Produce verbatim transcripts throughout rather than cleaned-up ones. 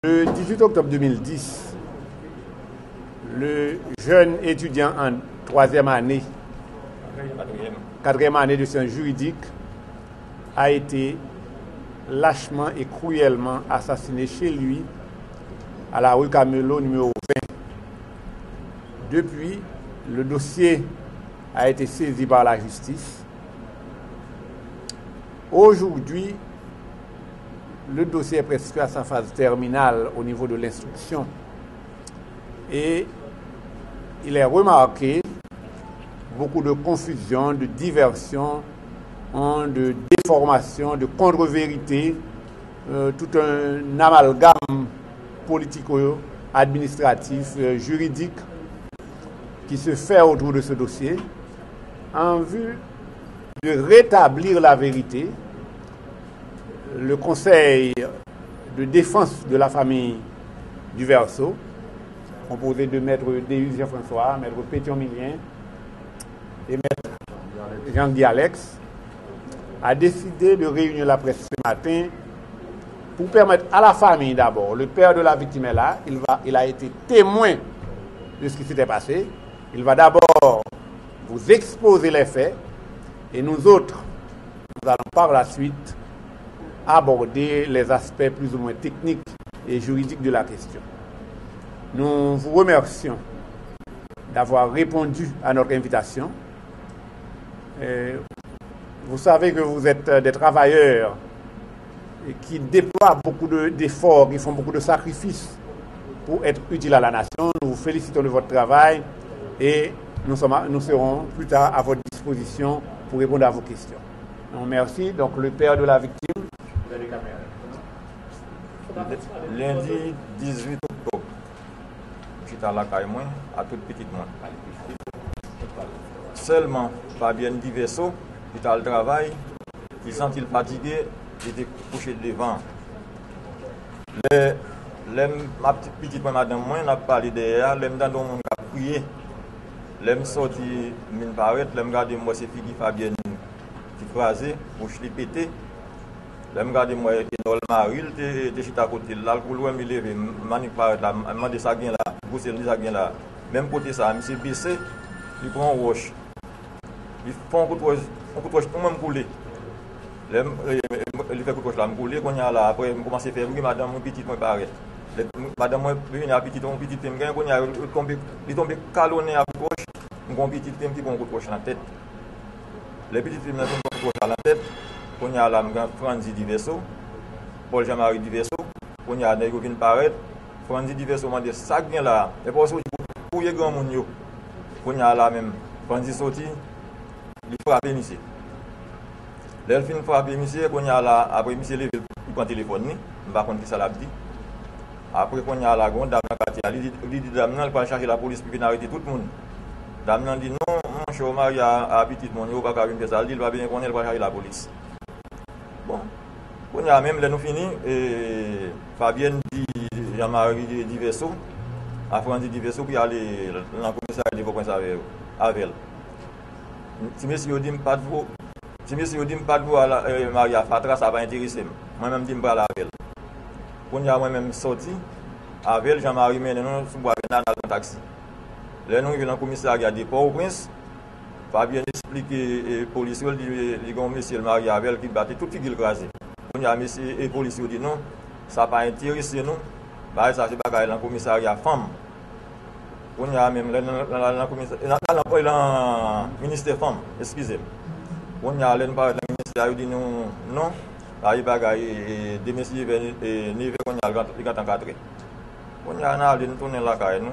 Le dix-huit octobre deux mille dix, le jeune étudiant en troisième année, quatrième année de sciences juridiques, a été lâchement et cruellement assassiné chez lui, à la rue Camelot numéro vingt. Depuis, le dossier a été saisi par la justice. Aujourd'hui, le dossier est presque à sa phase terminale au niveau de l'instruction. Et il est remarqué beaucoup de confusion, de diversion, hein, de déformation, de contre-vérité, euh, tout un amalgame politico-administratif, euh, juridique qui se fait autour de ce dossier en vue de rétablir la vérité. Le Conseil de défense de la famille Duverseau, composé de Maître Deus Jean-François, Maître Pétion Milien et Maître Jean-Guy Alex, a décidé de réunir la presse ce matin pour permettre à la famille d'abord, le père de la victime est là, il va, il a été témoin de ce qui s'était passé, il va d'abord vous exposer les faits et nous autres, nous allons par la suite aborder les aspects plus ou moins techniques et juridiques de la question. Nous vous remercions d'avoir répondu à notre invitation. Euh, vous savez que vous êtes des travailleurs qui déploient beaucoup de- d'efforts, qui font beaucoup de sacrifices pour être utiles à la nation. Nous vous félicitons de votre travail et nous, sommes à- nous serons plus tard à votre disposition pour répondre à vos questions. Donc, merci. Donc, le père de la victime. Lendi dizuit oktòb, m chita lakay mwen ak tout pitit mwen. Sèlman, Fabienne Diverseau, ki t al travay, li santi l fatige, li te kouche devan. Lè, lè m ap pitit mwen, madanm mwen, n ap pale dèyè a, lè m tande yon moun k ap kriye. Lè m sòti, m vin parèt, lè m gade, m wè se figi Fabienne ki kraze, bouch li pete. Lè m gade, m wè Enòl mari l te, te chita kote l la, l kouri wè m, li leve, m, m annik parèt la, m, m mande sa k gen la, m pouse l, m di sa k gen la. Menm kote sa a, misye bese, li pran yon wòch. Li fè yon kout wòch, yon kout wòch, mwen m koule. Lè m, e, e, li fè kout wòch la, m koule, kounye a la, apre, m kòmanse fè bri, madanm mwen, pitit mwen parèt. Lè, m, madanm mwen vini a pitit, yon pitit fi m genyen, kounye a, li tonbe, li tonbe kalonnen a kout wòch, m gen yon pitit fi m ki pran yon kout wòch nan tèt. Lè pitit fi m nan fin pran kout wòch la nan tèt, kounye a la, m gen Frandy Diverseau, Paul Jean Marie Diverseau, kounye a, nèg yo vin parèt, Frandy Diverseau mande sa k gen la a, epi w soti pou touye granmoun yo. Kounye a la menm, Frandy soti, li frape misye. Lè l fin frape misye, kounye a la, apre misye leve, li pran telefòn li, m pa konn kisa l ap di. Apre, kounye a la, gen yon dam nan katye a, li di, li di dam nan, li pral chache lapolis pou vin arete tout moun. Dam nan di, "Non, monchè, w marye a, a pitit moun yo, ou pa ka vin fè sa." L di, l pa bezwen konnen, l pral chache lapolis. Bon, kounye a menm, lè nou fini, e, Fabienne di Jean Marie Diverseau, a Frandy Diverseau pou y ale nan komisarya de Pòtoprens avè yo, avè l. Ti mesye yo di m pa t vo-, ti mesye yo di m pa t vo al, e, marye a fatra, sa pa enterese m. Mwen menm, m di m pral avè l. Kounye a, mwen menm, m sòti avè l, Jean Marie mennen nou sou Bwa Vèna, n al pran taksi. Lè nou rive nan komisarya de Pòtoprens, Fabienne esplike, e, polis yo, li di, e, li gen yon mesye l marye avè l ki bati tout figi l kraze. Kounye a, mesye, e, polis yo di, "Non, sa pa enterese nou. Bagay sa se bagay nan komisarya fanm." Kounye a menm, lè n al nan, nan, nan komisa-, nan, nan, nan, nan ministè fanm, eskize m. Kounye a, lè n parèt nan ministè a, yo di nou, "Non, sa se bagay, e, e, de mesye vè, e, nevè, kounye a, li gentan katrè." Kounye a, n ale, n tounen lakay nou.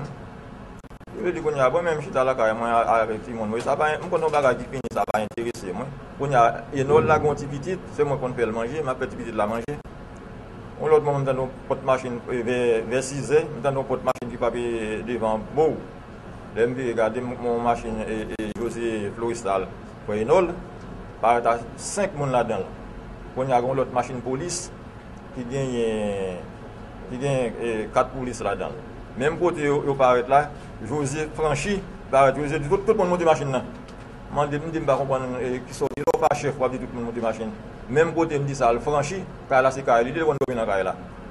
Yo di kounye a, bon, men m chita lakay mwen a-, avèk timoun mwen. Sa pa, m konn yon bagay ki fini, sa pa enterese mwen. Kounye a, Enòl la gen yon ti pitit, se mwen konn fè l manje, m ap fè ti pitit la manje. Yon lòt moman, m tande yon pòt machin, e, vè, vè sizè, m tande yon pòt machin ki frape devan bow. Lè m vire gade, m, yon machin, e, e, José Florestal, frè Enòl, parèt a senk moun ladan l. Kounye a, gen yon lòt machin polis, ki genyen, ki genyen, e, kat polis ladan l. Menm kote yo, yo parèt la, José Franchi parèt, José di tout, tout moun monte machin nan. Mande m, di m pa konprann, e, kisa w di la, w pa chèf, w ap di tout moun monte machin. Menm kote m di sa, l Franchi, kay la se kay li, li te konn dòmi nan kay la.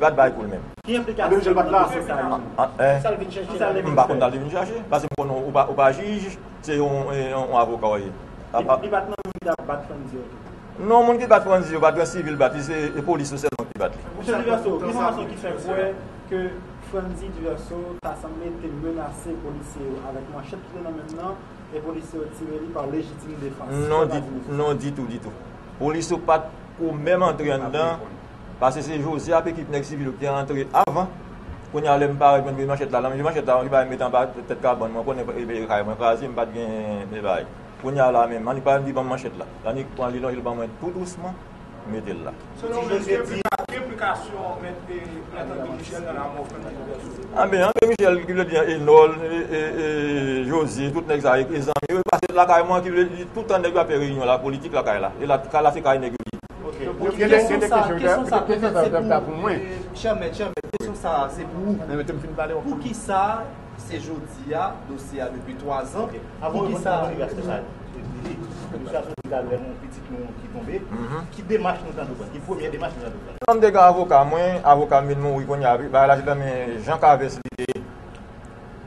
li pa t bay kou l menm. Ki enplikasyon nan dosye sa a? An, an, eh, Kisa l vin chèche la? M pa konn sa l te vin chache, paske m konnen ou pa, ou pa jij, se yon, eh, yon, yon avoka w ye. Li, li pa t nan moun ki t ap bat Frantzy yo tou? Non, moun ki bat Frantzy yo, pa t gen sivil bat li, se, e polis yo sèlman ki bat li. Mesye Duverseau, gen enfòmasyon ki fè kwè ke Frantzy Duverseau ta sanble te menase polisye yo avèk manchèt ki te nan men l nan, e polisye yo tire li pa lejitim defans. Non, di, non, ditou, ditou. Polis yo pa t ko menm antre anndan, paske se José ak ekip nèg sivil yo ki te antre avan. Kounye a, lè m parèt, mwen gen manchèt la, lè m gen manchèt la, li bay m met anba tèt kabann, mwen konnen, e, e, kay mwen kraze, m pa t gen, e, bagay. Kounye a la menm, annik pa di ban m manchèt la. Annik pran li lonje l ban mwen tou dousman, mete l la. Selon ou menm, ki enplika-, ki enplikasyon mèt, e, mèt André Michel nan lanmò Frantzy Duverseau? Anben, André Michel, ki vle di Enol, e, e, e, José, tout nèg sa yo, e zanmi yo, yo pase lakay mwen, ki vle di, tout tan nèg yo ap fè reyinyon la, politik lakay la. E la, kay la, se kay nèg yo ye. Ok. Donk, kesyon sa, kesyon sa, petèt se pou, e, chè mèt, chè mèt, kesyon sa, se pou ou. Poukisa se jodi a, dosye a depi twa zan. Ok. Avan w reponn, avan w rive a sa, misye a soti talè, yon pitit nou ki tonbe. Ki demach nou ta dwe pran? Ki premye demach nou ta dwe pran? Non, m te gen avoka mwen, avoka m vin mouri kounye a, bagay la se nan men Jean Cavès li te ye.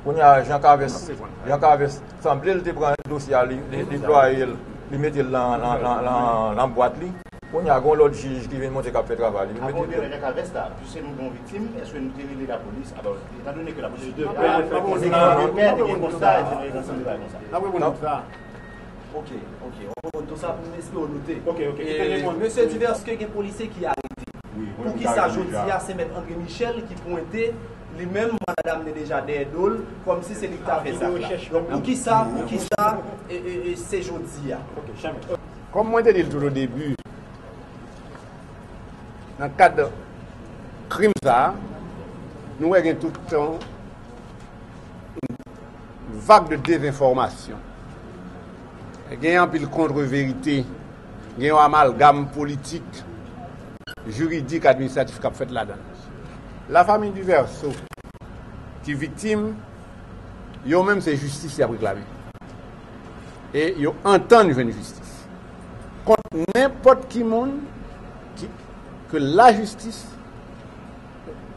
Kounye a, Jean Cavès, Jean Cavès, sanble l te pran dosye a, li, li, li deplwaye l, li mete l nan, nan, nan, nan, nan bwat li. Kounye a, gen yon lòt jij ki vin montre k ap fè travay li. Avan w te nan ka vès la, piske nou gen yon viktim, èske nou te rele lapolis? Alò, etandone ke lapolis te la, se gen pè, te gen konsa, etsetera, ansanm de bagay konsa. N ap reponn tout sa. Ok, ok, w ap reponn tout sa pou m espere w note. Ok, ok, kite l reponn. Mesye Divers, ke gen polisye ki arete. Poukisa jodi a se mèt André Michel ki pwente li menm, mandat damne deja dèyè do l, kòmsi se li ki ta fè zak la? Donk, poukisa, poukisa, e, e, e, se jodi a? Ok, chè mèt. Kòm mwen te di l tout o debi, nan kad krim sa a, nou wè gen tout yon vag de dezenfòmasyon. Gen anpil kontreverite, gen yon amalgam politik, jiridik, administratif k ap fèt ladan l. Lafanmi Duverseau ki viktim, yo menm se jistis y ap reklame. E yo antann jwenn jistis kont nenpòt ki moun ki, ke lajistis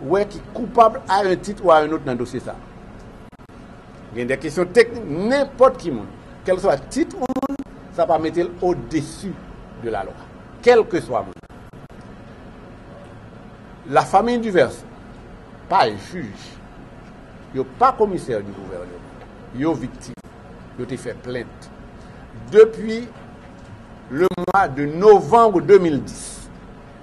wè ki koupab à un titre ou à un autre nan dosye sa. Gen de kesyon teknik, nenpòt ki moun, kèlkeswa tit ou moun, sa pa mete l au-dessus de la loi. Kèlkeswa moun. La famille Duverson pa jij, yo pa komisè di gouvènman, yo viktim, yo te fè plent. Depi le mois de novembre deux mille dix,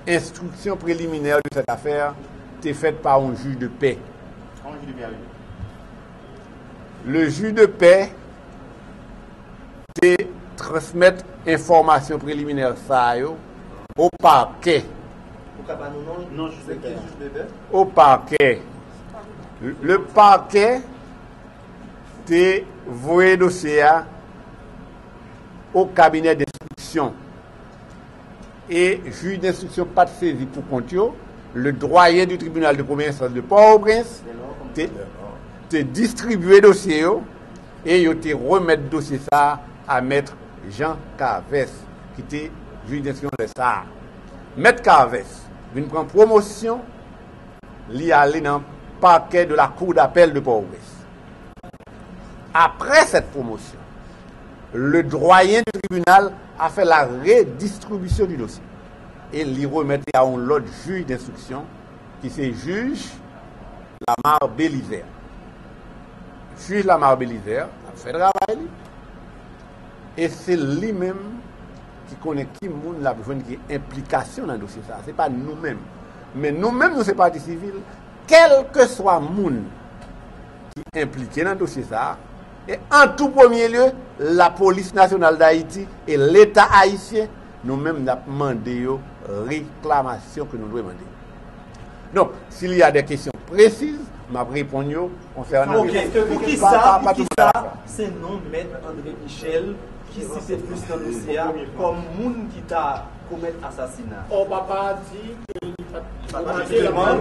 instruction préliminaire de cette affaire te fèt pa yon jij de pè. Le jij de pè te transmèt enfòmasyon preliminè sa yo au parquet. Ou ka ba nou non? Non, jij de pè. Ki jij de pè? Au parquet. Le parquet te voye dosye a au cabinet d'instruction. E jij denstriksyon pa t sezi pou kont yo, le doyen du tribunal de première instance de Port-au-Prince te, te distribye dosye yo, e yo te remèt dosye sa a mèt Jean Carvès, ki te jij denstriksyon lè sa a. Mèt Carvès vin pran pwomosyon, li ale nan parquet de la cour d'appel de Port-au-Prince. Après cette promotion, le doyen du tribunal a fait la redistribution du dossier et li remèt à un autre juge d'instruction, qui c'est juge Lamar Belizaire. Juge Lamar Belizaire a fait travail li, et c'est lui-même ki konnen ki moun l ap jwenn ki enplikasyon nan dosye sa. Se pa nou menm. Men nou menm, nou se pati sivil, kèlkeswa moun ki enplike nan dosye sa a, e an tou premye lye, Lapolis Nasyonal d Ayiti e Leta ayisyen, nou menm n ap mande yo reklamasyon ke nou dwe mande. Donc, s'il y a des questions précises, m ap reponn yo konsènan. Ok, poukisa, poukisa se non Mèt André Michel ki site plis nan dosye a kòm moun ki ta komèt asasina? Ò, papa di ke li pa t. Jisteman,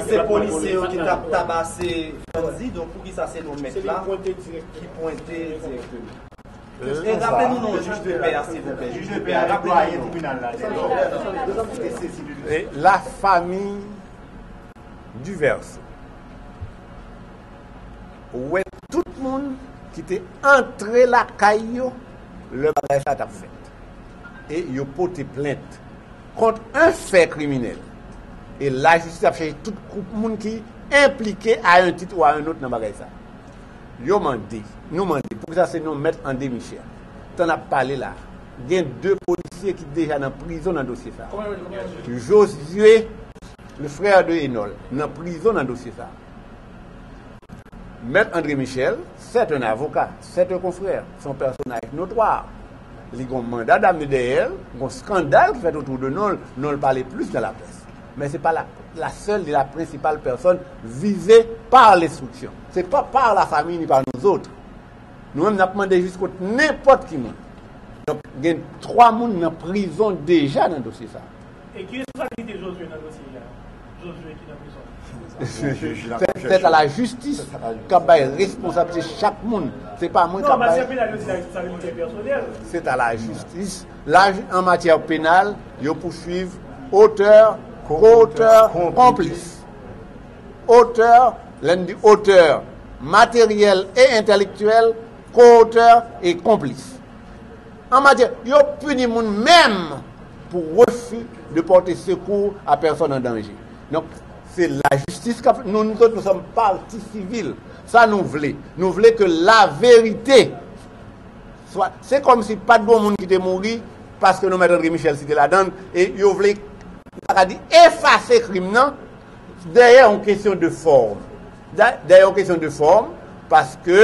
se polisye yo ki t ap tabase Frandy, donk poukisa se non mèt la ki pwente dirèkteman? E raple nou non jij de pè a, silvouplè. Jij de pè a, raple nou non. E la famille Duverson wè tout moun ki te antre lakay yo lè bagay sa t ap fèt. E yo pote plent kont un fait criminel. E lajistis ap chèche tout koup moun ki enplike à un titre ou à un autre nan bagay sa. Yo mande, nou mande, poukisa se non Mèt André Michel? Tan n ap pale la, gen de polisye ki deja nan prizon nan dosye sa. Josué, le frère de Enol, nan prizon nan dosye sa. Mèt André Michel, c'est un avocat, c'est un confrère, c'est un personnage notoire. Li gon manda damne dèyè l, gon skandal ki fèt otou de non l, non l pale plis nan laprès. Men se pa la, la seule ni la principale personne visée par l'instruction. Se pa par la famille ni par nous autres. Nou menm, n ap mande jis kont nenpòt ki moun. Donk, gen twa moun nan prizon deja nan dosye sa. E ki responsabilite Josué nan dosye a? Josué ki nan prizon. C'est, c'est à la justice k ap bay responsabilite chak moun. Se pa mwen k ap bay. Non, matière pénale, yo di la responsabilité personnelle. C'est à la justice. La, en matière pénale, yo pouswiv otè, kootè, konplis. Otè, lè n di otè materyèl e entèlektyèl, kootè e konplis. An matyè, yo pini moun menm pour refus de porter secours à personne en danger. Donk, se lajistis k ap, nou, nou tout, nous sommes partie civile. Sa nou vle. Nou vle ke laverite swa, se kòmsi pa t gon moun ki te mouri paske non Mèt André Michel site ladan l, e yo vle, m ta ka di, efase krim nan dèyè yon kesyon de fòm. Dèyè yon kesyon de fòm, paske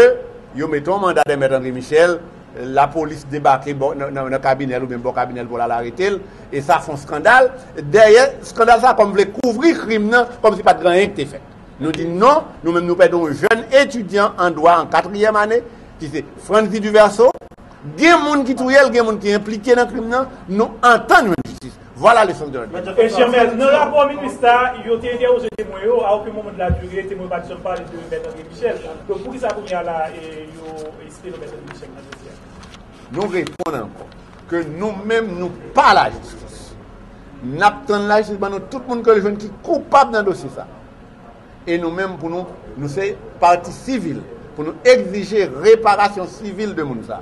yo mete yon manda dèyè Mèt André Michel, lapolis debake bò, nan, nan, nan kabinè l oubyen bò kabinè l pou l al arete l, e sa fè yon skandal. Dèyè skandal sa, kòm vle kouvri krim nan, kòmsi pa t gen anyen ki te fèt. Nou di non, nou menm nou pèdi yon jèn etidyan an dwa an katriyèm ane, ki se Frandy Duverseau. Gen moun ki touye l, gen moun ki enplike nan krim nan, nou antann jwenn jistis. Vwala le sans de notre débat. E Jamèl, nan rapò Minustah, yo te entèwoje temwen yo, à aucun moment de la durée, temwen yo pa t janm pale de Mèt André Michel. Donk, poukisa kounye a la, e, yo site non Mèt André Michel nan dosye a? Nou reponn ankò ke nou menm, nou pa lajistis. N ap tann lajistis ban nou tout moun ke l jwenn ki koupab nan dosye sa. E nou menm, pou nou, nou se pati sivil, pou nou egzije reparasyon sivil de moun sa.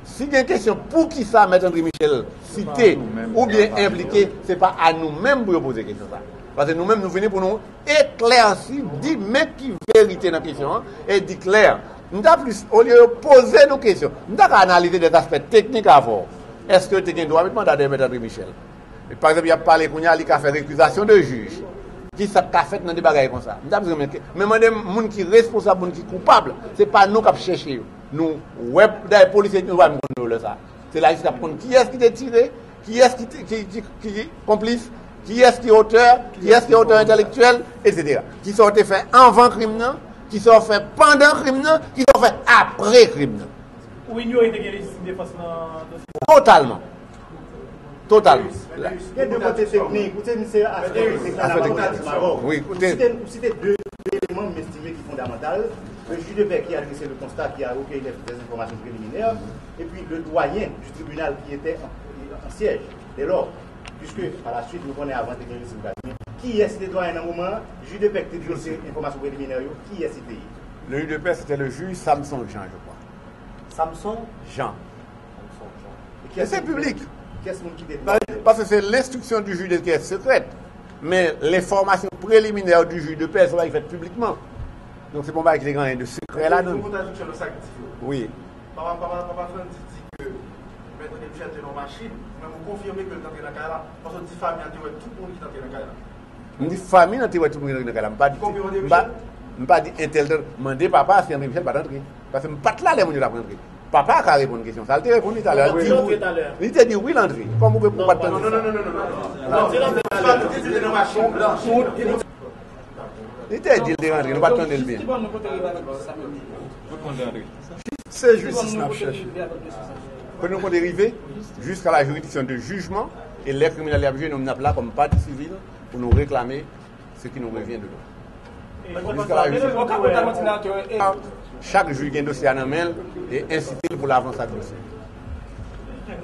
Si gen kesyon poukisa Mèt André Michel site oubyen enplike, se pa a nou menm pou yo poze kesyon sa. Paske nou menm, nou vini pou nou eklèsi, di men ki verite nan kesyon an, e di klè. M ta plis, olye yo poze nou kesyon, m ta ka analize de aspè teknik avè w. Èske yo te gen dwa met manda dèyè Mèt André Michel? Pa egzanp, y ap pale kounye a, li ka fè rekizasyon de jij. Ki sa k ka fèt nan de bagay konsa? M ta bezwen men, men mande m moun ki responsab, moun ki koupab. Se pa nou k ap chèche yo. Nou wè, dayè, polisye nou pa menm konn yo lè sa. Se lajistis k ap konn kiyès ki te tire, kiyès ki, te- ki, ki, ki, ki konplis, kiyès ki otè, kiyès ki otè entèlektyèl, etsetera. Kisa w te fè anvan krim nan, kisa w fè pandan krim nan, kisa w fè apre krim nan. Ou inyore te gen lejitim defans nan dosye sa? Totalman. Totalman. Gen de kote teknik, ou te misye aspè teknik nan lapolis avè w. Wi, ou te site de eleman m estime ki fondamantal. Le juge de paix qui a dressé le constat, qui a recueilli les, les informations préliminaires, et puis le doyen du tribunal qui était en, en siège dès lors, puisque par la suite nou konnen avan te gen Lucie Casimir, kiyès ki te doyen nan moman an? Jij de pè ki te drese enfòmasyon preliminè yo, kiyès li te ye? Le juge de paix, c'était le juge Samson Jean, je crois. Samson Jean. Samson Jean. E kiyès moun ki te, kiyès moun ki te doyen? Paske se l'instruction du juge de paix qui est secrète. Men l'information préliminaire du juge de paix, se yon bagay ki fèt piblikman. Donk se pa yon bagay ki te gen anyen de sekrè ladan l. Wi. Papa, papa, papa Frantz di ke Mèt André Michel te nan yon machin, men ou konfime ke l t antre nan kay la, paske w di fanmi an te wè tout moun ki t antre nan kay la. M di fanmi an te wè tout moun ki t antre nan kay la. M pa di, m pa, m pa di entèl te mande papa si André Michel pa t antre. Paske m pa t la lè moun yo t ap rantre. Papa a ka reponn kesyon sa. L te reponn li talè. Li te di wi, li te di wi, l antre. Kòm ou, ou pa t tande sa. Non, non, non, non, non, non. Li te nan machin blanch. Li te di l te rantre, nou pa t tande l byen. Se jistis n ap chèche. Kote nou konte rive? Jusqu'à la juridiction de jugement, e lè kriminèl y ap jije, nou menm n ap la kòm pati sivil pou nou reklame ce qui nous revient de droit. Jusqu'à la juridiction. Chak jij gen dosye a nan men l, e ensite l pou l avanse ak dosye.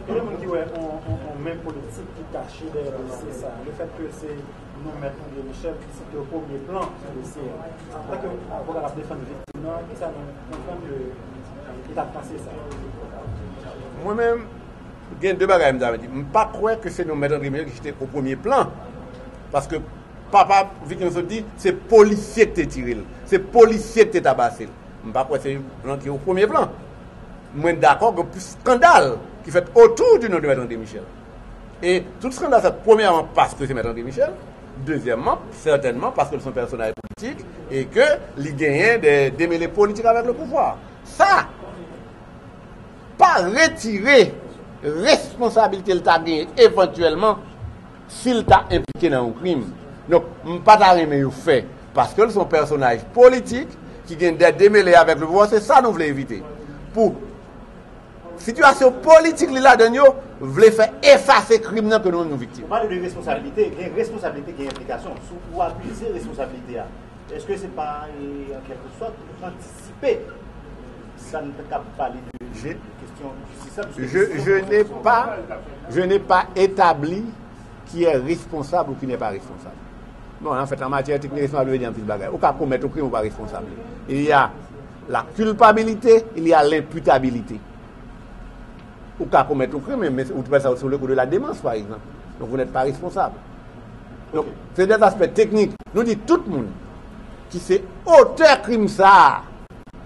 Gen moun ki wè yon, yon, yon men politik ki kache dèyè dosye sa. Le fèt ke se non Mèt André Michel ki site o premye plan nan dosye a. Antanke avoka k ap defann viktim nan, kisa nou konprann de, de etap panse sa? Mwen menm, gen de bagay m ta di. M pa kwè ke se non Mèt André Michel ki site o premye plan. Paske papa viktim sot di, se polisye ki te tire l. Se polisye ki te tabase l. M pa kwè se non ki o premye plan. Mwen dakò gen plis skandal ki fèt otou di non de Mèt André Michel. E tout skandal sa, premyèman, paske se Mèt André Michel, dezyèmman, sètènman, paske l se yon pèsonaj politik e ke li genyen de demele politik avèk le pouvwa. Sa pa retire responsabilite l ta genyen evantyèlman si l ta enplike nan yon krim. Donk, m pa ta renmen yo fè, paske l se yon pèsonaj politik ki gen de demele avèk le pouvwa, se sa nou vle evite. Pou sitiyasyon politik li ladann yo, vle fè efase krim nan ke nou menm nou viktim. Ou pale de responsabilite, gen responsabilite, gen enplikasyon. Si w abize responsabilite a, èske se pa, e, an kèlke sòt, antisipe sa n t ap pale de, de kesyon jistis la, piske je, je n'ai pas, je n'ai pas établi qui est responsable ou qui n'est pas responsable. Non, en fait, en matière technique, responsable veut dire anpil bagay. Ou ka komèt yon krim, ou pa responsab. Il y a la culpabilité, il y a l'imputabilité. Ou ka komèt yon krim, men ou te fè sa sou le coup de la démence, par exemple. Donc, vous n'êtes pas responsable. Donk, se de aspè teknik. Nou di tout moun ki se otè krim sa a,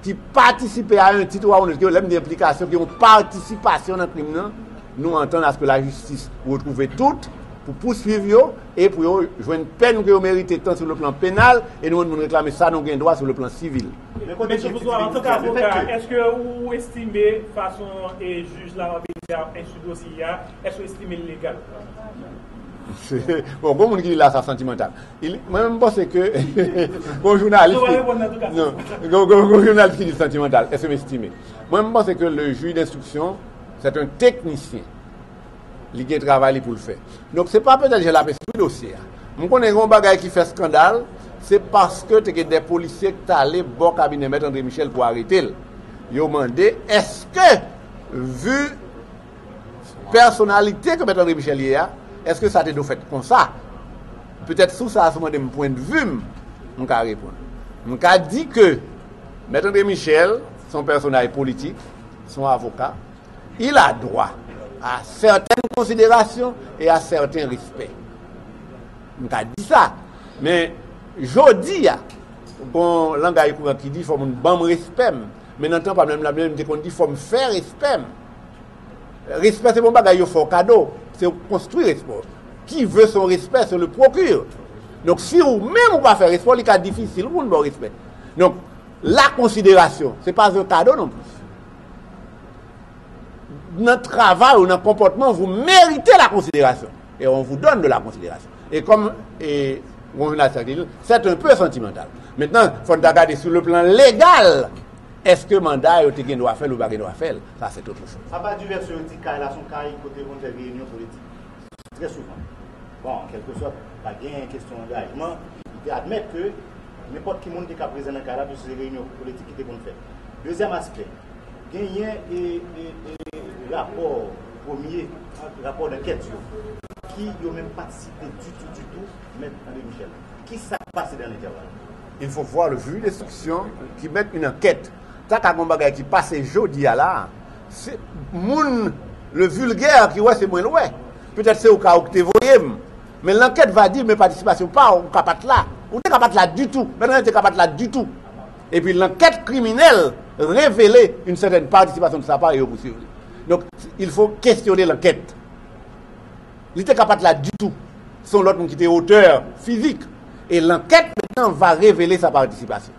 ki patisipe a yon tit ou a yon lòt, ke lè m di enplikasyon, ki yon patisipasyon nan krim nan, nou antann aske lajistis retwouve tout pou pouswiv yo e pou yo jwenn pèn ke yo merite, tan sou le plan penal, e nou menm moun reklame sa nou gen dwa sou le plan sivil. Mesye Pouzo, antanke avoka, èske ou estime fason e jij la nan peyi a ap enstwi dosye a, èske ou estime l legal? Bon, gon moun ki di la sa santimantal. Mwen menm, m panse ke gon jounalis ki, non, gon, gon, gon jounalis ki di santimantal, èske m estime? Mwen, m panse ke le juge d'instruction, c'est un technicien. Li gen travay li pou l fè. Donk, se pa petèt jan l ap enstwi dosye a. M konnen gen yon bagay ki fè skandal, se paske te gen de polisye ki t ale bò kabinè Mèt André Michel pou arete l. Yo mande, èske, vi pèsonalite ke Mèt André Michel ye a, èske sa te dwe fèt konsa? Petèt sou sa, si w mande m pwendvi m, M ka reponn. M ka di ke Mèt André Michel se yon pèsonaj politik, se yon avoka. Il a droit à certaines considérations et à certains respects. M ka di sa. Men jodi a, gon langaj kouran ki di fò moun ban m respè m. Men nan tan pa m, menm la menm, m te konn di fò m fè respè m. Respè se bon bagay yo fè w kado. Se ou konstwi respè w. Qui veut son respect se le procure. Donk si ou menm ou pa fè respè w, li ka difisil pou moun ba w respè. Donk la konsiderasyon, se pa yon kado non plis. Nan travay ou, nan konpòtman, vous méritez la considération. Et on vous donne de la considération. Et comme et, Gonvin Asyak li di, c'est un peu sentimental. Maintenant, fò n ta gade sou le plan legal, èske manda yo te gen dwa fè l ou pa gen dwa fè l? Sa se tout lòt choz. Apa divèsyon yo di kay la se yon kay kote yo konn fè reyinyon politik trè souvan. Bon, kèlkeswa, pa gen kesyon angajman, li te admèt ke nenpòt ki moun te ka prezan nan kay la, piske se reyinyon politik ki te konn fèt. Dezyèm aspè, genyen e, e, e rapò premye, rapò dankèt yo, ki yo menm pa t site ditou, ditou, Mèt André Michel. Kisa k pase nan entèval? Il faut voir le juge d'instruction qui mèt une enquête. Ta ka gon bagay ki pase jodi a la, se moun le vulgaire ki wè se mwen l wè. Petèt se ou ka ou ki te voye m. Men lankèt va di men patisipasyon pa ou, ou ka pa t la. Ou te ka pa t la ditou. Mèt André te ka pa t la ditou. Epi lankèt kriminèl revele une certaine participation de sa part e yo pouswiv li. Donk, il faut questionner l'enquête. Li te ka pa t la ditou. Se yon lòt moun ki te otè fizik. E lankèt mentnan va revele sa patisipasyon.